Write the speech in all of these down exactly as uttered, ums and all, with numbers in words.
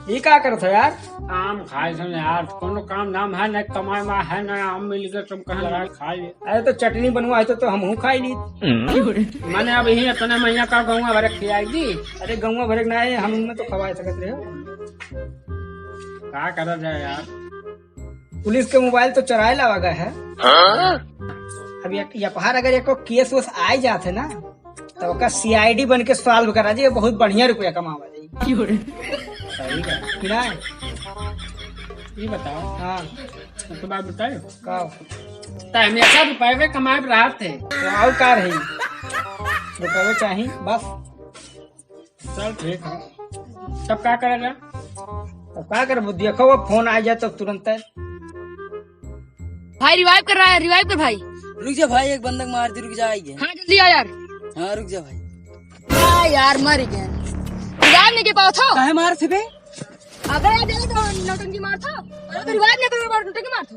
ई का करत हो यार? आम खाए सन यार, कोनो काम धाम है न, कमाए मा है न, आम मिल गए, तुम कहाँ लगा के खा लिए? अरे तो चटनी बनवा है तो, तो हमहू खाई ली। मने अब यही अपने मैया का गौवा भरे खियाई दी। अरे गौवा भरे ना है, हम उनमें तो खवाए सकत रहे हो। का करा जाए यार? पुलिस के मोबाइल तो चुराए लावा गए है। हाँ? अब ये, ये पहाड़ अगर एको केस वेस आए जात है ना, तो ओका सीआईडी बन के सॉल्व करा जाए, बहुत बढ़िया रुपया कमावा जाए। सही है। कि ना? ये बताओ। हाँ। एक बात बताओ। का? तो हमेशा रुपये कमाए रहत है। तो और का रही? रुपये चाहिए, बस। चल ठीक है, तब का करेगा? तब का करबो? देखो, वो फोन आ जाए तो तुरंत है। भाई, रिवाइव कर रहा है, रिवाइव कर भाई। रुक जा भाई, एक बंदक मार दी, रुक जा, आई गया। हाँ, जल्दी आ यार। हाँ, रुक जा भाई। आ यार, मर गए। रिवाइव नहीं के पाओ था? काहे मार थे बे? अगर आ जाए तो नौटंकी मार था, और अगर रिवाइव नहीं करोगे, नौटंकी मार था।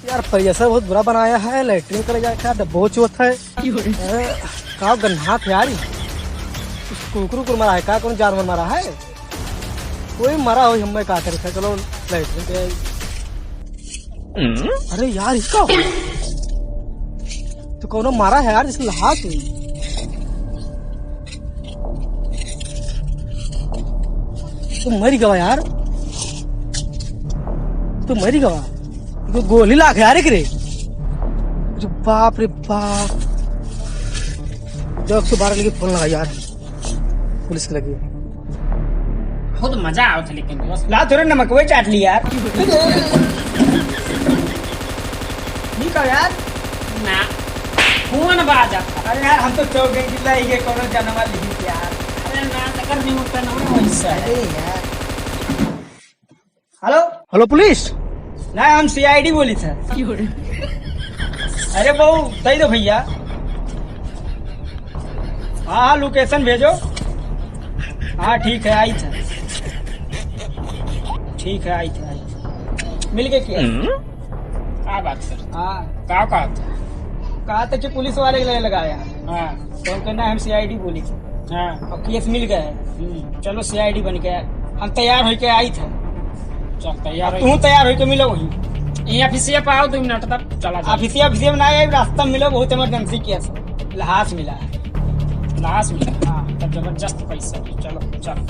यार, परिसर बहुत बुरा बनाया है, लैट्रिन करे जाए का डब्बो चोत है। अरे, का गन्हात है यार, कुछ कुकुर उकुर मरा है का, कौन जानवर मरा है? कोई मरा हो, हमें का करे, चलो लैट्रिन पे आई। अरे यार, इसका तो कौनो मारा है यार, जिसको लहास हुई। तो मरी गवा यार, तो मरी गवा। तो गोली लाग यार एकरे। अरे बाप रे बाप। जब से बारह लेके फोन लगा यार, पुलिस के लगे। बहुत मजा आवत है लेकिन दोस्त। ला, थोड़ा नमकवे चाट ली यार। नहीं कहो यार। ना, फोन बाजत है। अरे यार, हम तो चौक गए कि लाई ये कौनो जनवा लिही यार। अरे ना, तकर नहीं होता ना, वैसा है। अरे यार। हेलो? हेलो पुलिस। ना, हम सीआईडी बोली थे। अरे बहू, दे दो भैया। हाँ, हाँ, लोकेशन भेजो। हाँ, ठीक है, आई थे। ठीक है, आई थे, आई थे। मिल गए क्या? हम्म? का बात कर? हाँ। का कहा था? कहा था कि पुलिस वाले के लिए लगाया। हाँ। तो हम कहना, हम सीआईडी बोली थे। हाँ। और केस मिल गया है। हम्म। चलो सीआईडी बन गया। हम तैयार होके आई थे। चल, तैयार अब हो। तू तैयार होके मिलो वहीं। ये ऑफिसिया पे आओ, दो मिनट तक चला जाए। ऑफिसिया, ऑफिसिया में ना आए, रास्ता में मिलो, बहुत इमरजेंसी केस है। लहास मिला है। लहास मिला? हाँ। तब जबरदस्त पैसा है। चलो, चलो।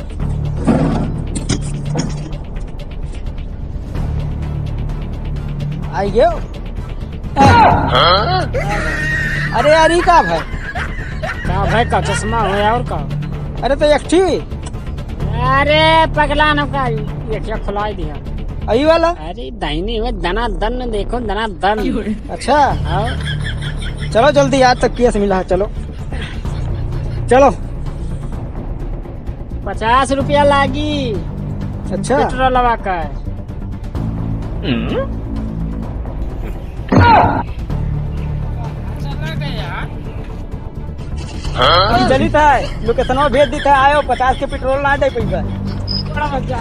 आई गयो। अरे यार, ई का भाई? का भाई का चश्मा हो और का? अरे तो एक ठी। अरे पगला न का, ये क्या खुलाई दिया? अई वाला? अरे दाहिनी हुए दना दन देखो, दना दन। अच्छा। हाँ। चलो जल्दी यार, तब केस मिला है, चलो। चलो। पचास रुपया लागी। अच्छा। पेट्रोलवा का। हाँ? चली था, लोकेशनवा भेज दी था, आयो, पचास के पेट्रोल ना दे पैसा। बड़ा मजा।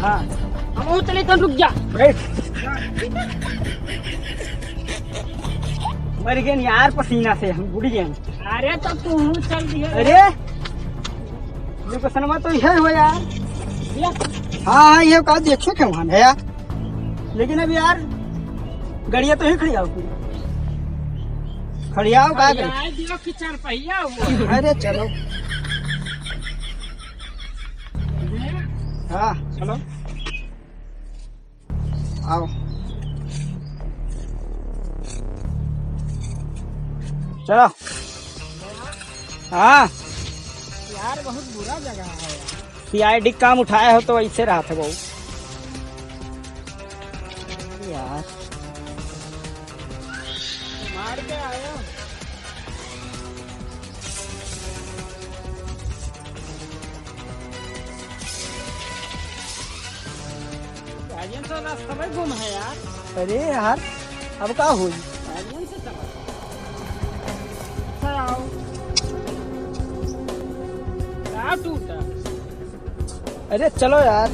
हाँ। हम वो चले तो रुक जा। बैठ। मर गए यार पसीना से, हम बुड़ गए। अरे तो तू चल दिया। अरे, लोकेशनवा तो यह हो यार। हाँ, हाँ, ये का देखे के वहाँ है यार। लेकिन अब यार, गड़िया तो ही खड़ी आओ। खड़ी आओ, का खड़ी करे? आए दियो कि चार पहिया हुआ। अरे चलो। हाँ, चलो। आओ। चलो। हाँ। यार, बहुत बुरा जगह है यार। सीआईडी काम उठाया हो तो ऐसे रहा था बहू। यार। मार के आया। गाड़ियन से रास्ता भाई गुम है यार। अरे यार, अब का होई? गाड़ियन से चला। अच्छा आओ। का टूटा? अरे चलो यार।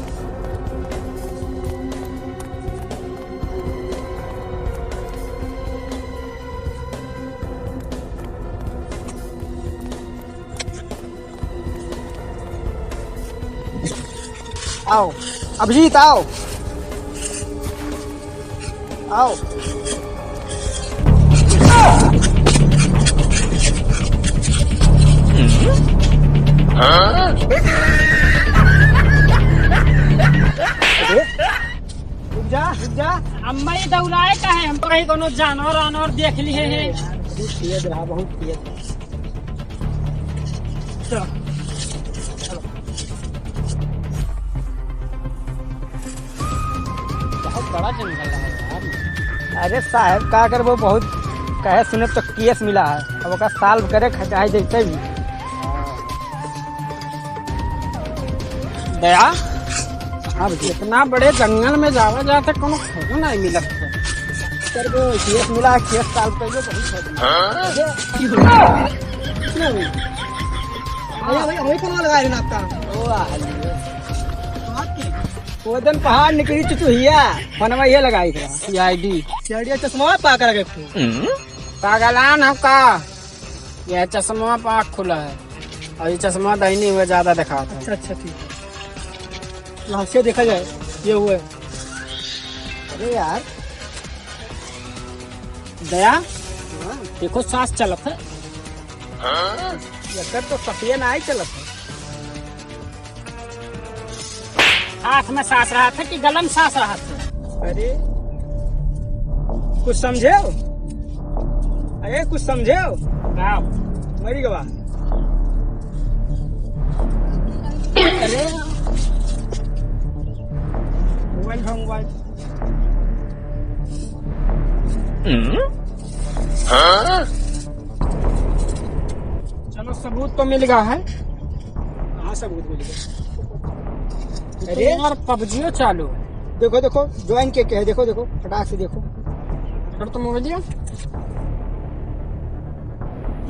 आओ, अभिजीत, आओ। आओ। अरे, रुक जा, रुक जा। अम्मा, ये दौड़ाए का है? हम तो कहीं कोनो जानवर वानवर देख लिए हैं। बहुत तेज रहा, बहुत तेज। चलो, चलो। बहुत बड़ा जंगल है यार। अरे साहब, का करबो, बहुत कहे सुने तो केस मिला है, अब ओका solve करे चाहे जैसे भी। दया, हाँ भैया। इतना बड़े जंगल में जावा जाता, कोनो खोजो नहीं मिलत है। सर को केस मिला, केस solve करिए, बहुत खोजना। हाँ? अरे, अरे, वही, वही फोन लगा रहे ना आपका। ओ, आ, आपकी? वो दिन पहाड़ निकली चुचुहिया, फोनवा ये लगाई था। C I D। C I D चश्मा पा कर रखे। पागलान हम का? यह चश्मा पे आँख खुला है और ये चश्मा दाहिने हुए ज्यादा दिखाता है। अच्छा, अच्छा, ठीक है। लास्ट से देखा जाए, ये हुआ है। अरे यार। दया, हाँ। देखो, सांस चलत है। हाँ? एकर तो सफिया ना ही चलत है। हाथ में सांस रहत है कि गला में सांस रहत है? अरे, कुछ समझे हो? अरे, कुछ समझे हो? का? मरी गवा। अरे, मोबाइल था, मोबाइल। हाँ? चलो, सबूत तो मिल गया है। हाँ, सबूत मिल गया। अरे अरे। यार, पबजियो चालू है। देखो, देखो, ज्वाइन के, के है, देखो, देखो, फटाक से देखो। कर तो मोबाइल दिया।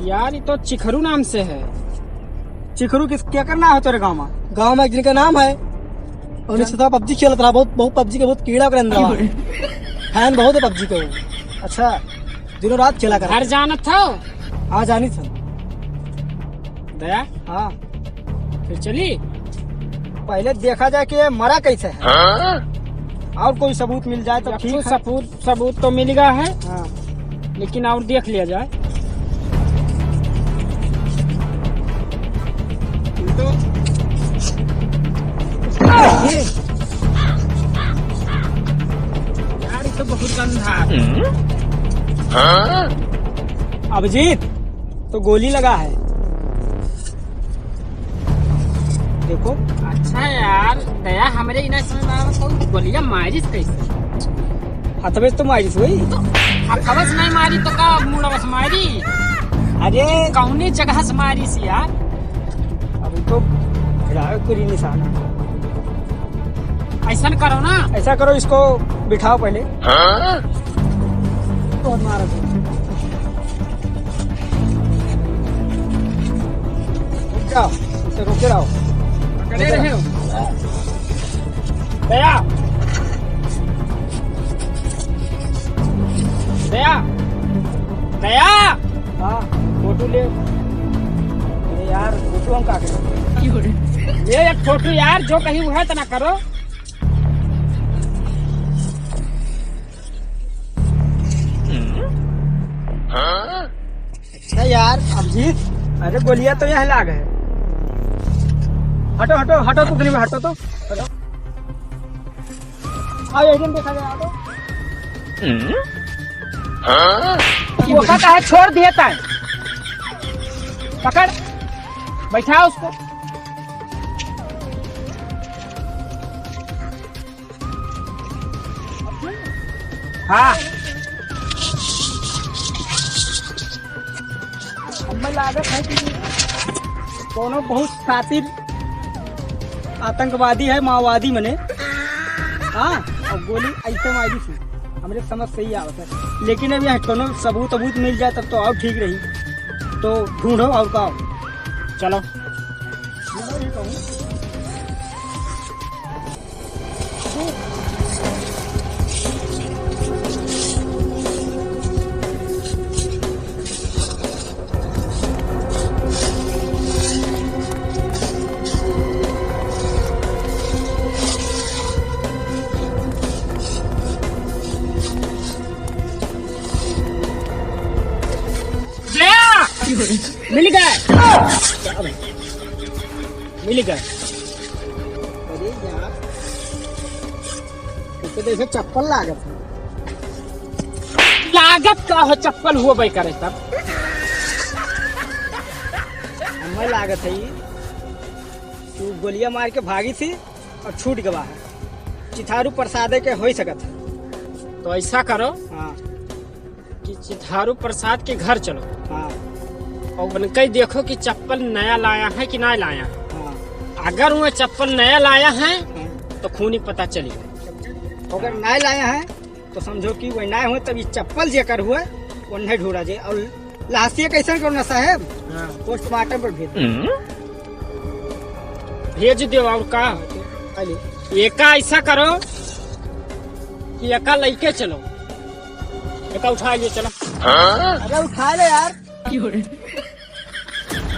यार, ये तो चिखरू नाम से है। चिखरू किस, क्या करना है तेरे गाँव में? गाँव में एक जिनका नाम है, और हाँ। निश्चित पबजी खेलत रहा, बहुत, बहुत पबजी के बहुत कीड़ा ओकरे अंदर बा। फैन बहुत है पबजी के वो। अच्छा। दिनों रात खेला कर। घर जानत हो? हाँ, जानी था। दया? हाँ। फिर चली? पहले देखा जाए कि ये मरा कैसे है। हाँ? और कोई सबूत मिल जाए तो एक ठीक ठो है। सबूत, सबूत तो मिल गया है। हाँ। लेकिन और देख लिया जाए। तो यार, ये तो बहुत गंदा है। हाँ? अभिजीत, तो गोली लगा है। देखो। अच्छा यार, दया, हमरे इना समझ में आवत हो, गोलियां मारिस कैसे? हथवे से तो मारिस वही। तो हथवे से नहीं मारी तो का मुड़वा से मारी? अरे। कौने जगह से मारिस यार? अभी तो भिड़ावे पूरी निशान। ऐसा न करो ना। ऐसा करो, इसको बिठाओ पहले। हाँ? तो मारो। रुक जाओ, इसे रोके रहो। पकड़े रहे हो। दया। दया। दया। हाँ। फोटो ले। अरे यार, फोटो हम का करें? ये एक फोटो यार, जो कहीं हुआ है तो ना करो। अच्छा यार, अभिजीत, अरे गोलियां तो यहाँ लाग है। हटो, हटो, हटो तो, हटो तो। हटो। आओ, एकदम देखा जाए, आओ तो। वो का है, छोड़ दिए ताए। पकड़, बैठा उसको। हाँ। हमें लागत है कि कोनो बहुत शातिर आतंकवादी है, माओवादी मने। हाँ, और गोली ऐसे मारी थी, हमरे समझ से ही आवत है। लेकिन अब यहाँ कोनो सबूत अबूत मिल जाए तब तो और ठीक रही। तो ढूंढो और का। चलो। मिल गए। अरे यार, तो जैसे चप्पल लागत है। लागत का हो, चप्पल हुआ भाई करे तब। हमें लागत है ये, तू गोलियां मार के भागी थी और छूट गवा है। चिथारू प्रसादे के हो ही सकत है। तो ऐसा करो, हाँ। कि चिथारू प्रसाद के घर चलो। हाँ। और उनका ही देखो कि चप्पल नया लाया है कि ना लाया है। हाँ। अगर वो चप्पल नया लाया है, हाँ। तो खूनी पता चली। अगर ना लाया है, तो समझो कि वह ना हुए, तब ये चप्पल जेकर हुए, वो नहीं ढूंढा जाए। और लाशिया कैसे करो ना साहेब, हाँ। पोस्टमार्टम पर भेज दो। भेज दो, और का? अरे। एका ऐसा करो कि एका लइके चलो, एका उठा लिए चलो। अरे उठा ले यार।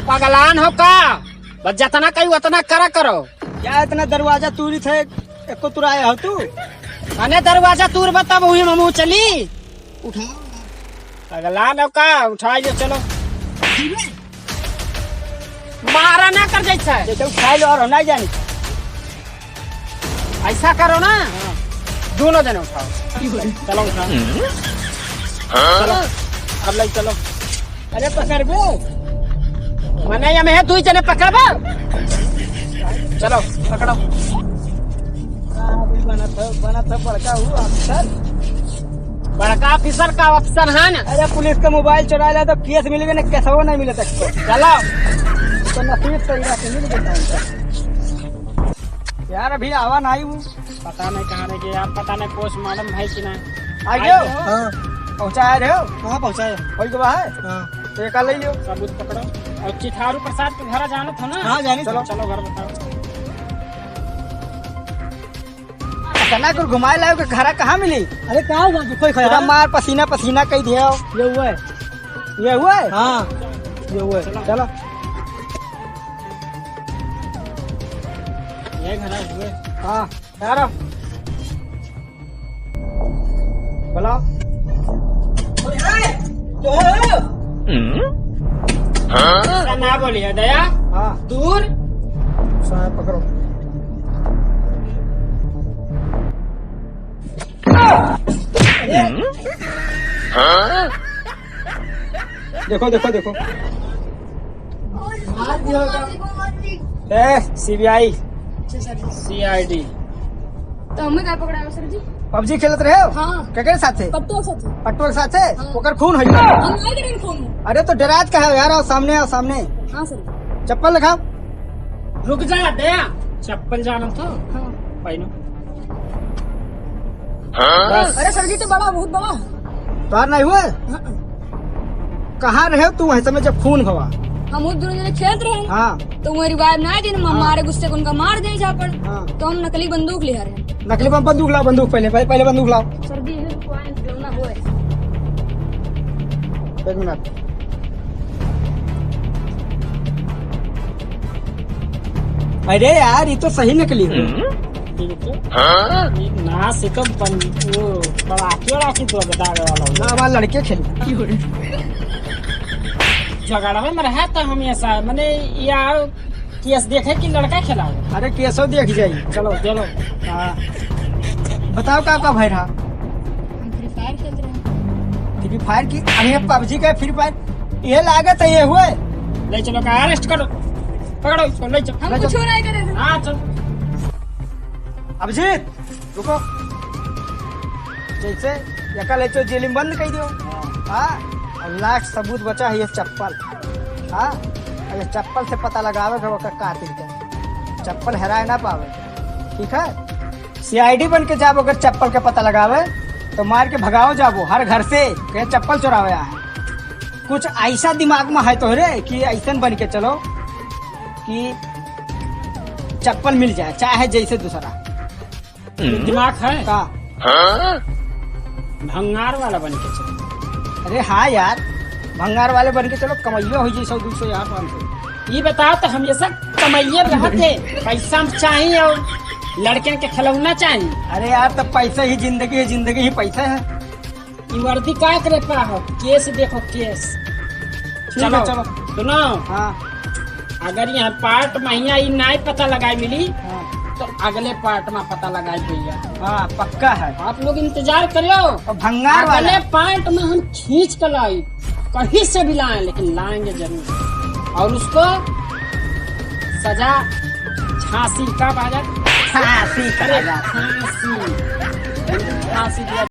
पगलान हो का? बस जतना कही उतना करा करो। क्या इतना दरवाजा तूरी थे, एको तुराया हो तू? अने दरवाजा तूर बा तब वही ममू चली। उठाओ। पगलान हो का? उठा लिए चलो। मारा ना कर जैसा है। जैसे उठा लो और ना जानी। ऐसा करो ना, हाँ। दोनों जने उठाओ। चलो उठाओ। चलो, अब ले चलो। अरे पकड़ बे। मने ये में है, दुई जने पकड़बा। चलो, पकड़ो। बना था, बना था बड़का हुआ अफसर। बड़का अफसर का अफसर है ना? अरे पुलिस का मोबाइल चुरा लिया तो केस मिल गए ना, केसवा नहीं मिले तक। चलो। तो नसीब तो इधर से मिल गया। यार, अभी आवा नाही हूँ। पता नहीं कहाँ रह गए यार, पता नहीं पोस्टमार्टम है कि ना। आ गयो? हाँ। पहुँचाया रहे हो? कहाँ पहुँचाया? वही के बाहर? हाँ। तो ये का ले लियो? सबूत पकड़ो। और चिथारू प्रसाद के घर जानो था ना? हाँ, जानी चलो। चलो, चलो घर बताओ। अचानक कुल घुमाए लाओ के घरा कहाँ मिली? अरे का हुआ? कोई पूरा खड़ा? मार पसीना पसीना कई दिया। ये हुआ है। ये हुआ है? हाँ। ये हुआ है। चलो। चलो। ये घर है, हुए। हाँ, यार। बोलो। जो है। हाँ? ना बोलिए, दया। हाँ। दूर। साहब, पकड़ो। हाँ? देखो, देखो, देखो। ए, सीबीआई। अच्छा, सर जी। सीआईडी। तो हमें का पकड़ा है, सर जी? पबजी खेलत रहे हो? हाँ। केकरे साथे? पट्टू के साथे। पट्टू के साथे? हाँ। ओकर खून होई। हम नहीं करेंगे खून। अरे तो डरात का है यार, आओ सामने, आओ सामने। हाँ, सर जी। चप्पल दिखाओ। रुक जा, दया। चप्पल जाना था। हाँ। पहनो। बस। अरे सर जी, तो बड़ा, बहुत बड़ा है। तोहार नहीं हुए? हाँ। कहाँ रहे तू वही समय जब खून भवा? हम उस दोनों जने खेलत रहे। हाँ। तो वो रिवाइव ना दिन, हाँ। मारे गुस्से को उनका मार दे झापड़। हाँ। तो हम नकली बंदूक ले आ रहे हैं। नकली बम-, बंदूक लाओ, बंदूक पहले, पहले, पहले बंदूक लाओ। सर जी, ये पॉइंट जो ना होए। एक मिनट। अरे यार, ये तो सही नकली है। हम्म? ये तो, हाँ? ये ना से तो बन-, वो पड़ाके वड़ाके तो बतावे वाला हो। ना, हमारे लड़के खेले। झगड़वे में रहा था हमेशा, मने यार, केस देखे कि लड़का खेलावे। अरे, केसो देख जाई। चलो, चलो। हाँ। बताओ, का, का भय रहा? हम फ्री फायर खेलत रहे। फ्री फायर की? अरे, पबजी का फ्री फायर? ये लागत है, ये हुए। ले चलो, का अरेस्ट करो। पकड़ो इसको, ले चलो। हम ले चलो। कुछ नहीं करे थे। हाँ, चलो। अभिजीत, रुको। जैसे एका ले चलो जेल में बंद कर दियो। हाँ। हाँ, और लास्ट सबूत बचा है ये चप्पल। हाँ, और ये चप्पल से पता लगावे के ओकर का तरीका। चप्पल हेराए ना पावे, ठीक है? सीआईडी बन के जाबो, अगर चप्पल के पता लगावे, तो मार के भगाओ जाबो हर घर से, के चप्पल चोरावे आए। कुछ ऐसा दिमाग में है तोहरे कि ऐसन बन के चलो कि चप्पल मिल जाए, चाहे जैसे दूसरा। हम्म। दिमाग है? का? भंगार वाला बन के चलो। अरे हाँ यार, भंगार वाले बन के चलो, कमैया हो जाए सौ, दो सौ, यार, पाँच सौ। ये बताओ तो, हम ये सब कमैया रहत है, पैसा हम चाहिए और लड़कन के खिलौना चाहिए। अरे यार, तो पैसा ही जिंदगी है, जिंदगी ही पैसा है। ये वर्दी का करे पा हो? केस देखो, केस। ठीक है, चलो। चलो। सुनो। हाँ। अगर यहाँ पार्ट में यहाँ ई नाई पता लगाई मिली, हाँ। तो अगले पार्ट में पता लगाई भैया। हाँ, पक्का है। आप लोग इंतजार करियो। और भंगार वाला। अगले पार्ट में हम खींच कर लाई, कहीं से भी लाएं, लेकिन लाएंगे जरूर। और उसको सजा झांसी का बाजार। फांसी का अरे बाजार। फांसी। फांसी दिया